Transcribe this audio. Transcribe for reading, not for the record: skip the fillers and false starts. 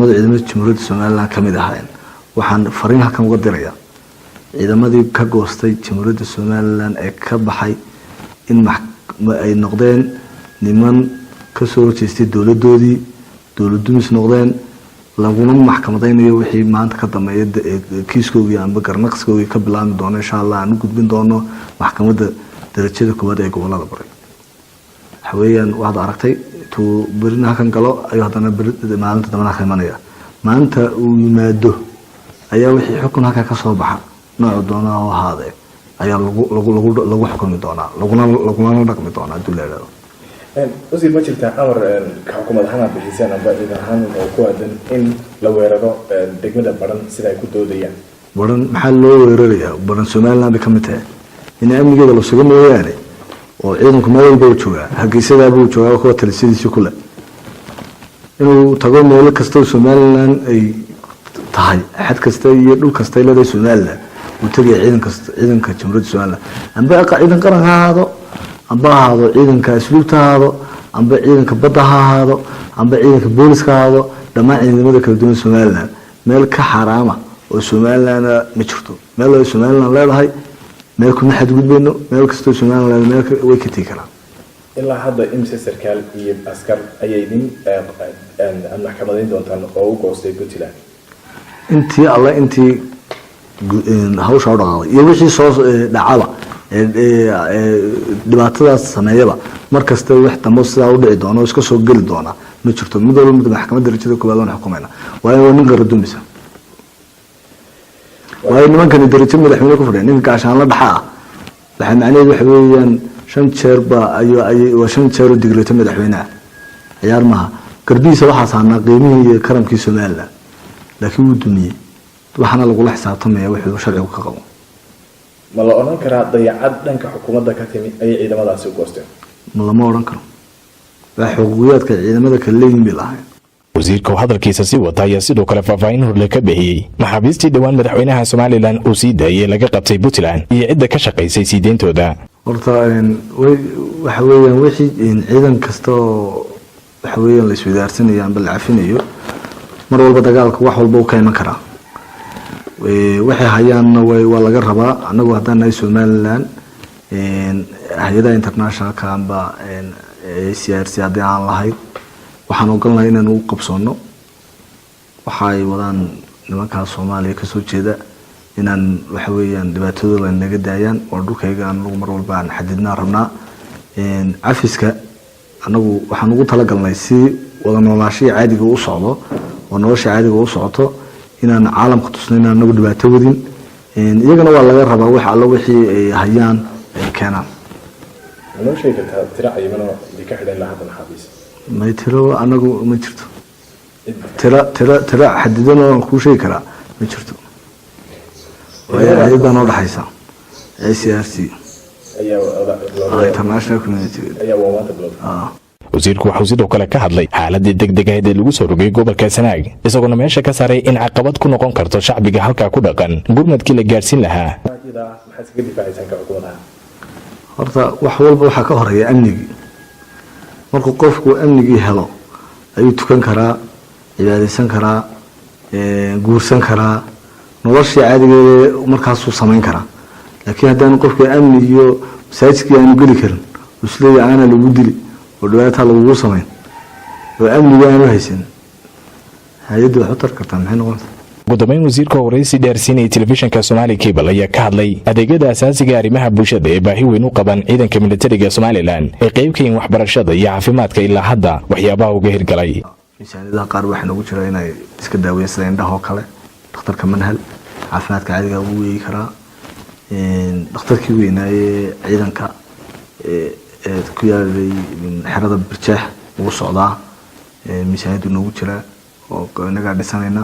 Ciidamada Jamhuuriyadda Somaliland ka mid ahaayeen. Waxaan fariin halkan uga dirayaa ciidamadii ka goostay Jamhuuriyadda Somaliland ee ka baxay in ay noqdeen niman kasoo horjeestay dowladoodii, dowlad dumis noqdeen, laguna maxkamadaynayo wixii maanta ka dambeeya kiiskoogii amba garnaqsigoogii ka bilaabmi doono, insha Allah, aan u gudbin doono Maxkamadda Darajada Koowaad ee Gobolada Bari. Waxa weeyaan, waxaad aragtay intuu berina halkan galo ayuu haddana beri maalinta dambena halkan imanaya. Maalinta uu yimaado ayaa wixii xukun halkaa ka soo baxa, noocu doona ha ahaadee, ayaa lagu xukumi doonaa, laguna dhaqmi doonaa, hadduu la idhahdo. Wasiir, ma jirtaa amar ka xukuumad ahaan aad bixiseen amba ciidan ahaan oo ku aadan in la weeraro degmada Baran, sida ay ku doodayaan? Baran maxaa loo weerarayaa? Baran Somaliland bay ka mid tahay. In amnigeeda la sugo mooyaane, oo ciidanku meel walba uu joogaa, Hargeysadaabuu joogaa, kuwa talisadiisii kule inuu tago meelo kasta oo Somaliland ay tahay, xad kasta iyo dhul kasta ay leedahay Somaliland uu tegaya. Ciidan kasta, ciidanka Jamhuuriyadda Somaliland, amba ciidan qaran ha ahaado, amba ha ahaado ciidanka asluubta ha ahaado, amba ciidanka badda ha ahaado, amba ciidanka booliska ha ahaado, dhammaan ciidamada kala duwan Somaliland, meel ka xaaraama oo Somaliland ma jirto. Meel ay Somaliland leedahay meel kuma xadgudbayno. Meel kastoo Somaliland leedahay meel way ka tegi karaan. Ilaa hadda imse sarkaal iyo askar ayay idin aad maxkamadayn doontaan oo u goostay Puntland? Intii alle intii hawsha u dhaqaaqday iyo wixii soo dhacaba, dhibaatadaas sameeyaba, mar kasta wax dambo sidaa u dhici doona oo iska soo geli doona ma jirto. Mid walba mid Maxkamadda Darajada Koowaad waan xukumayna, waayo waa nin qaradumisa, waayo nimankani darajo madaxweyne ku fadhiya. Ninka gaashaanla dhaxa ah waxaa macnaheedu waxa weeyaan shan jeer ba ayuu ay waa 5 jeer oo digreeto madaxweyneha. Ciyaar maaha. Garbihiisa waxaa saarnaa qiimihii iyo karamkii Somaliland, laakiin wuu dumiyey. Waxaana lagula xisaabtamaya wuxuu sharcigu ka qabo. Ma la odhan karaa dayacad dhanka xukuumadda ka timi ayay ciidamadaasi u goosteen? Ma lama odhan karo. Waa xuquuqiyaadka ciidamada kale leeyihin bay lahayn. Wasiirka oo hadalkiisa sii wata ayaa sidoo kale faahfaahin horle ka bixiyey maxaabiistii dhowaan madaxweynaha Somaliland uu sii daayey laga qabtay Puntland iyo cidda ka shaqaysay sii deyntooda. Horta waxa weeyaan, wixii ciidan kasta oo waxa weeyaan la isweydaarsanaya amba la cafinayo, mar walba dagaalka wax walba u ka iman karaa. Waxay hayaanna waa laga rabaa. Anagu haddaan nahay Somaliland, hay-adaha internationalka amba CRC haddii aan lahayd, waxaan ogolnahay inaan u qabsoono waxa ay wadaan nimankaas Soomaaliya kasoo jeeda, inaan waxa weeyaan dhibaatadooda naga daayaan oo dhulkayga anagu mar walba aan xadidnaa rabnaa. Cafiska anagu waxaan ugu talagalnay si wada noolaashihii caadiga u socdo oo nolosha caadiga u socoto, inaan caalamka tusno inaan anagu dhibaato wadin. Iyagana waa laga rabaa wax allo wixii ay hayaan ay keenaan. Ma noo sheegi kartaa tiro cayiman oo idinka xidhan ilaa hadda maxaabiis? May, tiro anagu ma jirto. Tiro xadidan oo aan kuu sheegi karaa ma jirto, waayo hay-ad baa noo dhexaysa, ICRC. Ayaa international community. Ayaa waa maanta bilowday. Wasiirku waxuu sidoo kale ka hadlay xaaladii degdegahayd ee lagu soo rogay gobolka Sanaag, isagoona meesha ka saaray in caqabad ku noqon karto shacbiga halkaa ku dhaqan gurmadkii la gaadhsiin lahaa. Maxaad iskaga difaacaysaan ka xukuumadaha? Horta wax walba waxaa ka horeeya amnigii. Markuu qofku amnigii helo ayuu tukan karaa, cibaadaysan karaa, guursan karaa, noloshii caadigeeda markaasuu samayn karaa. Laakiin haddaanu qofkii amni iyo masaajidkii aanu geli karin, isleeya aana lagu dili oo dhibaataa lagugu samayn, oo amniga aanu haysan, hay-adda wax u tar kartaa maxay noqonaysaa? Ugu dambeyn, wasiirka oo waraysi dheersiinayay telefishinka Somali Cable ayaa ka hadlay adeegyada asaasiga arrimaha bulshada ee baahi weyn u qaban ciidanka militariga Somaliland ee qayb ka yihiin waxbarashada iyo caafimaadka, ilaa hadda waxyaabaha uga hirgalay. Miisaaniyadaha qaar waxaa noogu jira inay iska daaweeyaan, sida indhaha oo kale, dhakhtarka Manhal caafimaadka caadiga wuu eegi karaa. Dhakhtarkii weynaaye ciidanka ee ku yaalay xerada Birjeex wuu socdaa, miisaaniyaddu noogu jiraa oo inagaa dhisanayna.